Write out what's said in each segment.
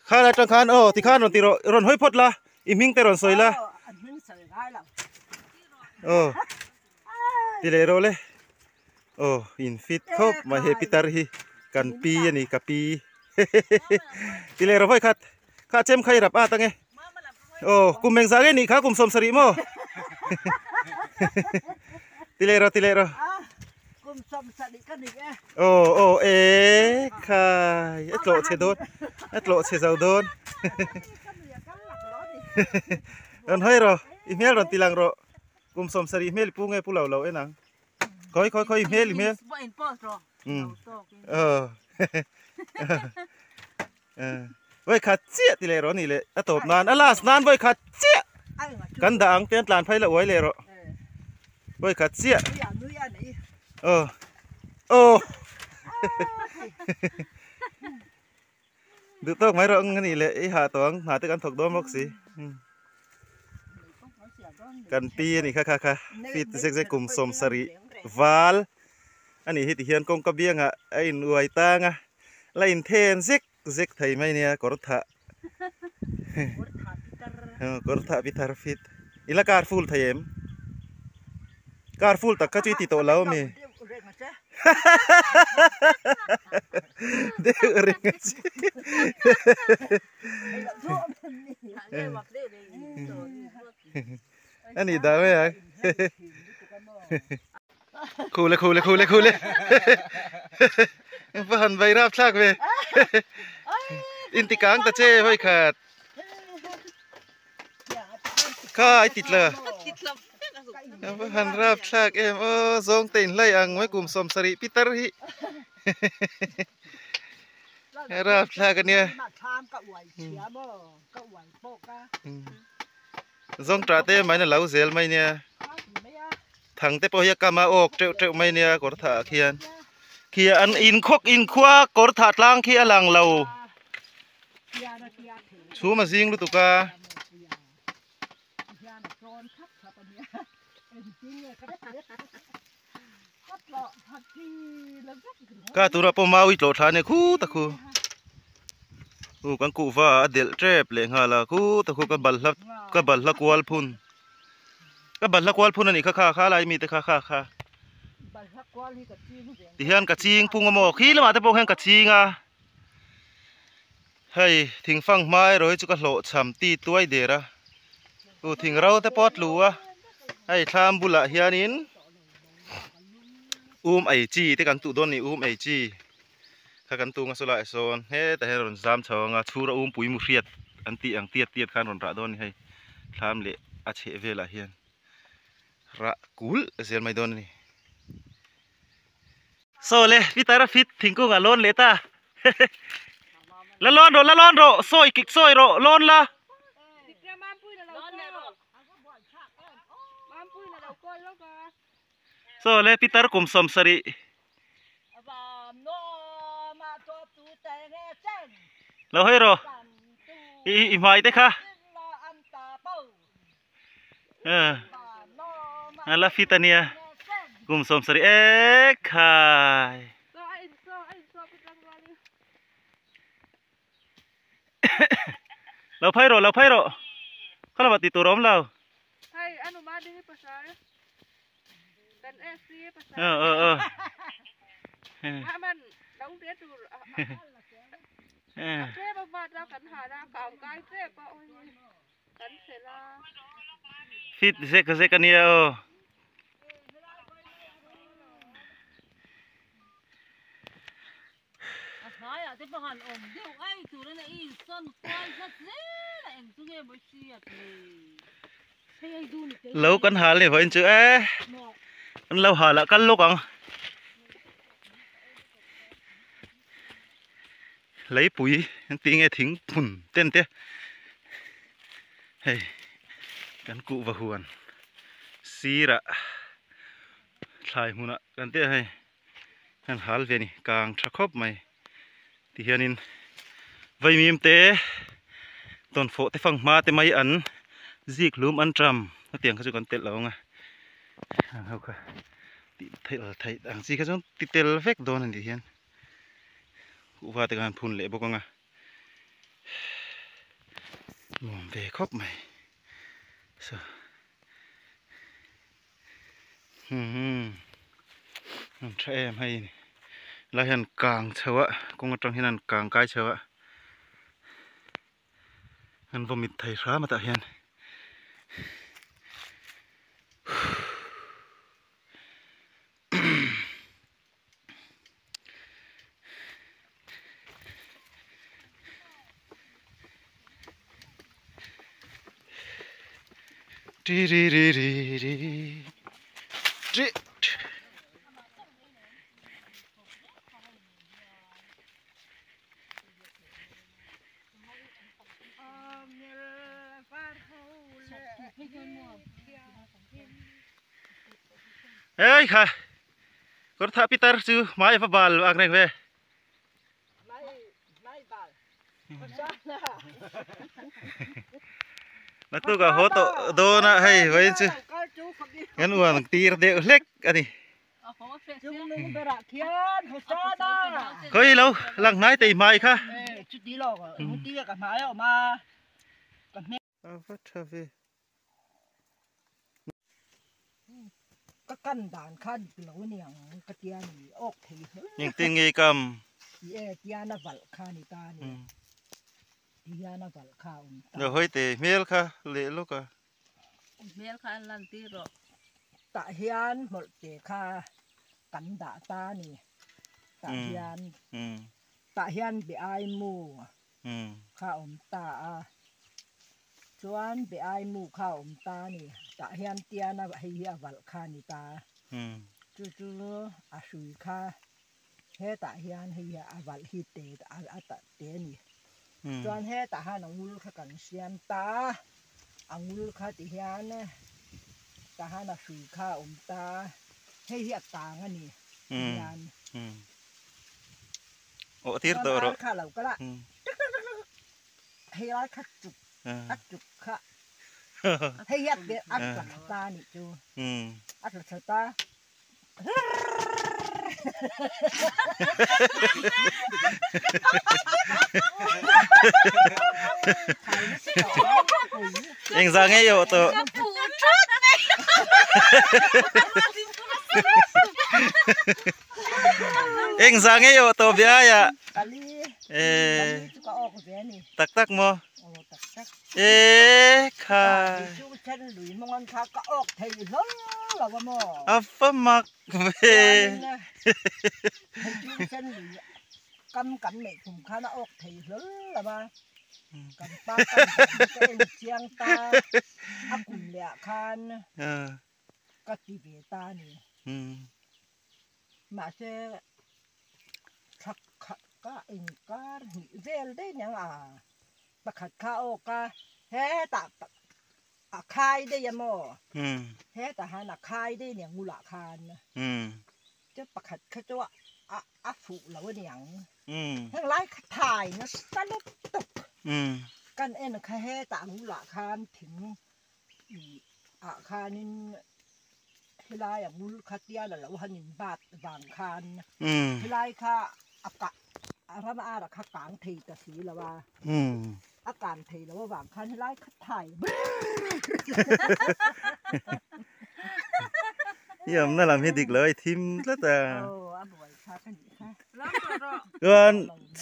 Kha lai tang khan aw tikhan rawn ti rawh rawn hawi phawt la i hming te rawn sawi la. Aw ti leh rawh le aw in fit khawp mai he pitar hi kan pi a ni ka pi ti leh rawh vawi khat kha chem kha i rap at ange aw kum engzah nge nih kha kum sawm sarih maw ti leh rawh ti leh rawh. Kum 70 ka ni e. Aw aw e khai a tlawh chhe dawn a tlawh chhe zo dawn rawn hawi rawh i hmel rawn ti lang rawh kum 70 hmel i pu nge pu lo lo en ang khawi khawi khawi i hmel i hmel um aw vawi khat chiah ti leh rawh a nih leh a tawp nan a last nan vawi khat chiah kan dah ang te an tlan phei la uai leh rawh vawi khat chiah aw aw duh tawk mai rawh ang a nih leh i hah tawh ang hna te kan thawk dawn bawk si kan pi a nih kha kha kha feet zek zek kum 70 val a nih hi ti hian kawngka biangah a in uai tang a. La inthen zek zek thei mai nia kawr thah kawr thah pi thar fit i la car full thei em car full tak kha chu i ti tawh lo ami deuh reng a che a nih dah mai ang Khule khule khule khule va han vai rap thlak ve in ti kang ta che hoi khat kha ai ti tla va han rap thlak em aw zawng te in hlai ang mai kum 70 pitar hi rap thlak ania zawng tah te mai na lo zel mai nia. Thang te pawh hi a kam a awk teuh teuh mai nia kawr thah ah khian khi an in khawk in khua kawr thah tlang khi a lang lo chhum a zing lutuk a. Ka tura pawh maui tlawh thla ania khu ta khu u kan kuhva a delh tep leh nghal a khu ta khu ka balhla ka balhla kual phun. Ka balhla kual phun a nih kha kha kha lai mite kha kha kha. Tihian ka ching pung a maw khi lamah te pawh khian ka ching a. Hei thingfang hma erawh hi chu ka hlawh chham ti tuai der a. U thing ro te pawh a tlu a. Hei thlam bulah hianin um ei chi te kan tuh dawn a ni um ei chi kha kan tung a sawlai sawn hetah hian rawn zam chho ang a chhura um pui mu hriat an tih ang tiat tiat khan rawn rah dawn a ni hei thlam leh a chheh velah hian rah kulh zel mai dawn a ni. Saw le Peter a fit thingkung a lawn leh ta la lawn rawh la lawn rawh sawi kik sawi rawh lawn la. Saw le Peter kum 70 lo hawi rawh i i hmai te kha a la fit a nia kum 70 ek khai lo phai rawh lo phai rawh khalamah tih tur a awm lo. Ờ ờ ờ. Fit zek zek a nia aw. Lo kan hal ni vawiin chu e an lo hal ah kal lawk ang leipui an tih nge thing phun ten te hei kan kuhva huan sirah thlai hmunah kan tih a hei. An hal ve a ni kang tha khawp mai tihianin vaimim te tawnfawh te fanghma te mai an zik hlum an tram hetiang kha chu kan telh lo ang a ang ho kha tih theih lo theih ang chi kha chuan ti tel vek dawn a ni tihian kuhva te khan phun leh bawk ang a. Nuam ve khawp mai so umm an tha em hei lai hian kang chho a kawng atang hian an kang kai chho a an vawmit thei hram a tah hian. Ti ri ri ri ri ti Ê kha Kawr thah pitar chu hmai va bal ang reng ve. Naktuk ah haw tawh dawn a hei vawiin chu kan uan tir deuh hlek a ni. Khawi lo lang hnai tei hmai kha. A va tha ve. Ka kan dan kha dik lo aniang ka tia ni awk thei hle. Engtin nge i kam? Ti e tian a valh kha ni ta ni. Ti hian a valh kha a awm ta. Lo hawi teh hmel kha leh lawk a. Hmel kha an lan tir rawh. Tah hian hmawlh te kha kan dah ta ni. Tah hian tah hian be ai mu kha a awm ta a chuan be ai mu kha a awm ta a ni tah hian tian a hei hi a valh kha a ni ta chu chu a hrui kha hetah hian hei hi a valh hi te a te a ni chuan hetah hian a ngul kha kan siam ta a a ngul kha ti hian tah hian a hrui kha a awm ta hei hi a tang a ni hian. Aw tir tawh rawh. Kha lo kal a. Hei lai kha chuk a chuk kha. Hei hi a pe a tla thla ta a nih chu. A tla thla ta. Engzah nge i awh tawh? Eng za ngei awh tawh biai ah eh tak tak maw eh kha a va mak ve Mahse thla khat ka inkar hnih vel daih aniang a, pakhat kha a awk a, hetah a khai daih a maw, hetah hian a khai daih aniang ngulah khan, chuan pakhat kha chu a fuh lo aniang, heng lai kha thai nasa lutuk, kan en kha hetah ngulah khan thing ah khanin helai a ngul kha tial a lo han in bat vang khan helai kha a kah a ram ara kha kang thei ta si lo a a kang thei lo avang khan helai kha thai I awmna lam hi dik lo a i thim tlat a. Aw a buai kha ka nih kha. Chuan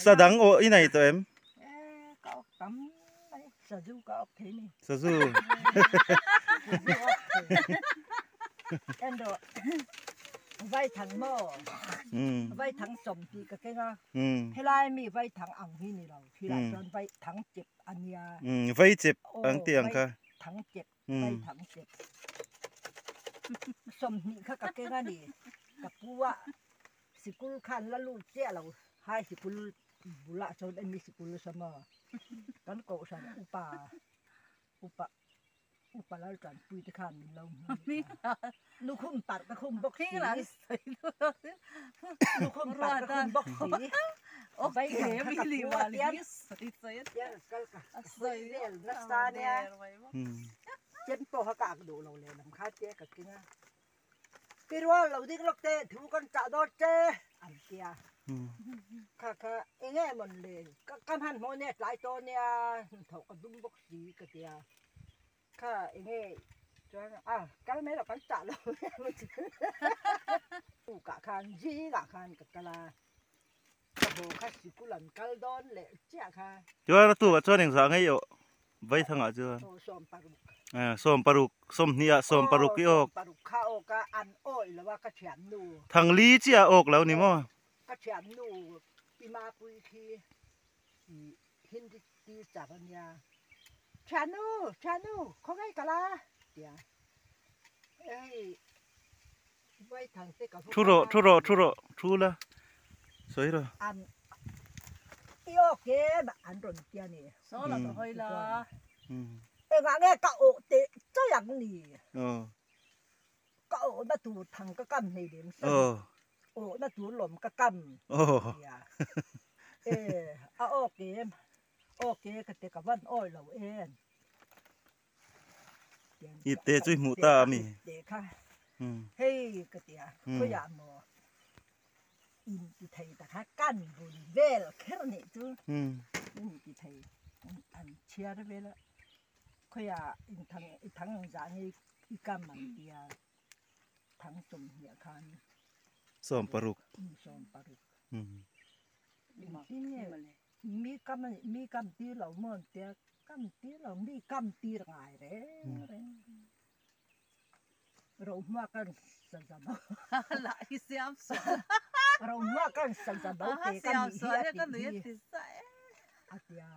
sadang awh i nei tawh em? E ka awk tam mai. Sazu ka awk thei ni. Sazu. Endo vai thang maw. Vai thang sawm tih ka keng a. Helai mi vai thang ang hi ni lo. Khilai chuan vai thang chep a nia. Vai chep ang tih ang kha. Thang chep, vai thang chep. 20 kha ka keng a ni. Ka pu a sikul khan la lut chiah lo. Hai sikul Bulah chuan emi sikul sama kan kohhran upa upa upa lal tanpui te khan min lo hmu lukhum parh ka khum bawk si lukhum parh ka khum bawk si vai thang kha ka pu a tian tian kal ka sawi vel nasa nia chen pawh kha ka ak duh lo leh lam kha te ka keng a. Pirual lo ding lawk teh thu kan chah dawn che an tia. Kha kha enge mawn le ka ka hmanhmawh nia tlai tawh nia hnathawh ka dum bawk si ka tia kha enge chuan a kal mai loh kan chah lo tuk ah khan zing ah khan ka kal a ka haw kha sikul an kal dawn leh chiah kha. Chuan a tuk ah chuan engzah ngei awh Vaithangah chuan. Aw 16. Eh 16 sawmhnih ah 16 i awk. Aw 16 kha awk a an awih lo a ka thiannu. Thangli chiah a awk lo ni maw? Ka thiannu Pi Mapui khi i Hindi teacher a nia. Thiannu thiannu khawngaih ka la tia hei Vaithang te ka va Thu rawh thu rawh thu rawh thu la sawi rawh. An i awk em an rawn tia ni. Saw la ka hawi la. Engah nge ka awh teh chaih ang ni? Ka awhna tur thang ka kam hlei lem sa awhna tur lawm ka kam tia e a awk em awk e ka ti ka van awi lo em I te chu i hmuh ta a mi te kha hei ka tia khawiah maw in ti thei ta kha kan bul vel kher nih chu in ti thei an chhiar vel a. Khawiah inthang i thang ang zah nge i kam ang tia thang 20 khan 16 16 engtin nge mi kam a nih mi kam tir lo maw an tia kam tir lo mi kam tir ngai reng reng Rohma kan sa za bo lah hi siam sual Rohma kan sa za bo te ka nih hi a tih hi a tia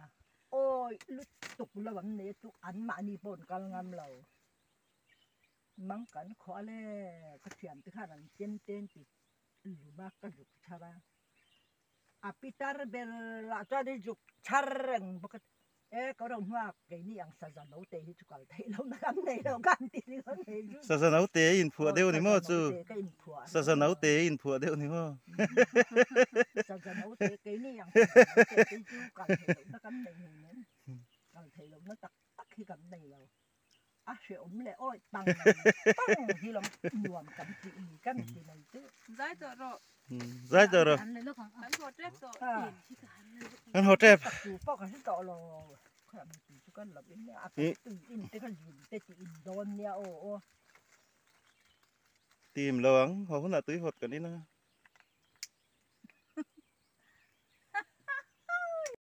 awi lutuk lo an nei chu an mahni pawh an kal ngam lo mang kan khawh a le ka thiam te khan an chem ten ti lum a ka zuk chhar a a pitar ber lah chuan i zuk chhar reng bawk a E ka ro hnuak keini ang saza note hi chu kal theih lo na kan nei lo kan ti ni kan nei chu. Saza note i inphuah deuh ni maw chu? Saza note ka inphuah. Saza note i inphuah deuh ni maw? Saza note keini ang saza note te chu kal theih loh na kan nei hei nen. Kal theih loh na tak tak hi kan nei lo. A hrehawm leh awi pang pang hi lawm nuam kan tih ni kan ti mai chu. Zai tawh rawh. Zai tawh rawh. Kan haw tep tawh. Kan haw tep. Tu pawh ka hre tawh lo. Khawi ang tui chu kan lo in nia. A tui in te kha zin te tih in dawn nia aw aw. Tim lo ang. Haw hunah tui hawt kan in a.